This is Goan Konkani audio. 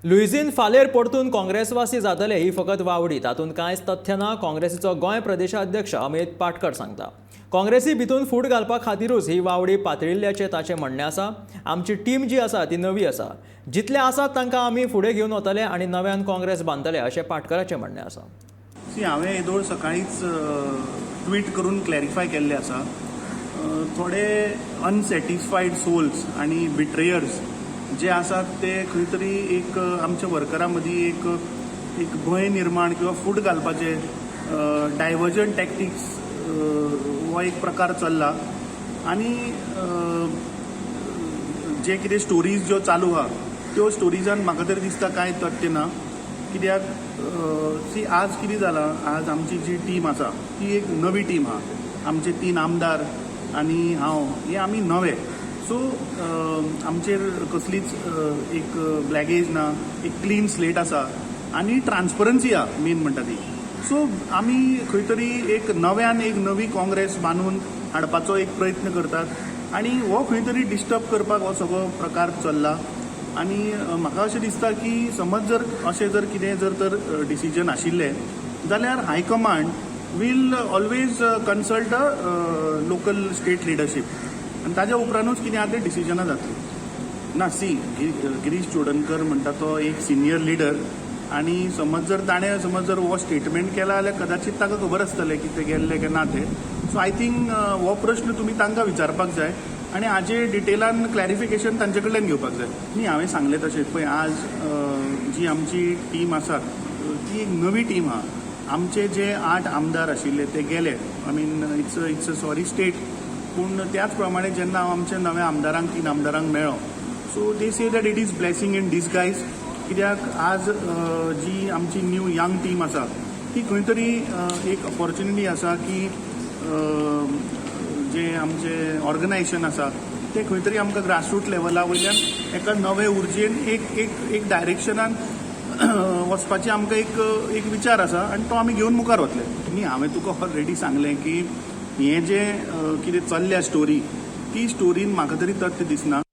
लुईझीन फालेर परतून काँग्रेसवासी जातले ही फकत वावडी, तातूंत कांयच तथ्य ना, काँग्रेसीचो गोंय प्रदेशाध्यक्ष अमित पाटकर सांगता. काँग्रेसी भितून फूट घालपा खातीरूच ही वावडी पातळिल्ल्याचें ताचें म्हणणें आसा. आमची टीम जी आसा ती नवी आसा. जितले आसात तांकां आमी फुडें घेवन वतले आनी नव्यान काँग्रेस बांदतले, अशें पाटकराचें म्हणणें आसा. सी, हांवें येदोळ सकाळींच ट्वीट करून क्लॅरिफाय केल्लें आसा. थोडे अनसॅटिस्फायड सोल्स आनी बिट्रेयर्स जे आसात ते खंय तरी एक आमच्या वर्करां मदीं एक एक भंय निर्माण किंवा फूट घालपाचे डायवर्जन टॅक्टिक्स हो एक प्रकार चल्ला आनी जे कितें स्टोरीज ज्यो चालू आहा त्यो स्टोरीजान म्हाका तरी दिसता कांय तथ्य ना. कित्याक, सी, आज कितें जालां, आज आमची जी टीम आसा ती एक नवी टीम आहा. आमचे तीन आमदार आनी हांव हे आमी नवे. सो आमचेर कसलीच एक ब्लॅगेज ना, एक क्लीन स्लेट आसा आनी ट्रान्सपरन्सी आहा मेन म्हणटा ती. सो आमी खंय तरी एक नव्यान एक नवी काँग्रेस बांदून हाडपाचो एक प्रयत्न करतात आनी हो खंय तरी डिस्टर्ब करपाक हो सगळो प्रकार चल्ला. आनी म्हाका अशें दिसता की समज जर अशें जर कितें जर तर डिसिजन आशिल्लें जाल्यार high command will always consult a local state leadership आनी ताज्या उपरांतूच कितें आहा तें डिसिजनां जातलीं. ना, सी, गिरीश चोडणकर म्हणटा तो एक सिनियर लिडर आनी समज जर ताणें समज जर हो स्टेटमेंट केला जाल्यार कदाचीत ताका खबर आसतलें की ते गेल्ले काय ना ते. सो I think हो प्रश्न तुमी तांकां विचारपाक जाय आनी हाजे डिटेलान क्लॅरिफिकेशन तांचे कडल्यान घेवपाक जाय. न्ही, हांवें सांगलें तशें पळय, आज जी आमची टीम आसा ती एक नवी टीम आहा. आमचे जे आठ आमदार आशिल्ले ते गेले. I mean, it's a sorry state, पूण त्याच प्रमाणे जेन्ना हांव आमच्या नव्या आमदारांक, तीन आमदारांक मेळ्ळो, so they say that it is blessing in disguise, कित्याक आज जी आमची न्यू यंग टीम आसा ती खंय तरी एक ऑपॉर्च्युनिटी आसा की जे आमचे ऑर्गनायझेशन आसा ते खंय तरी आमकां ग्रासरूट लेवला वयल्यान एका नवे उर्जेन एक एक एक डायरेक्शनान वचपाची आमकां एक एक विचार आसा आनी तो आमी घेवन मुखार वतले. न्ही, हांवें तुका ऑलरेडी सांगलें की हें जें कितें चल्ल्या स्टोरी, ती स्टोरीन म्हाका तरी तथ्य दिसना.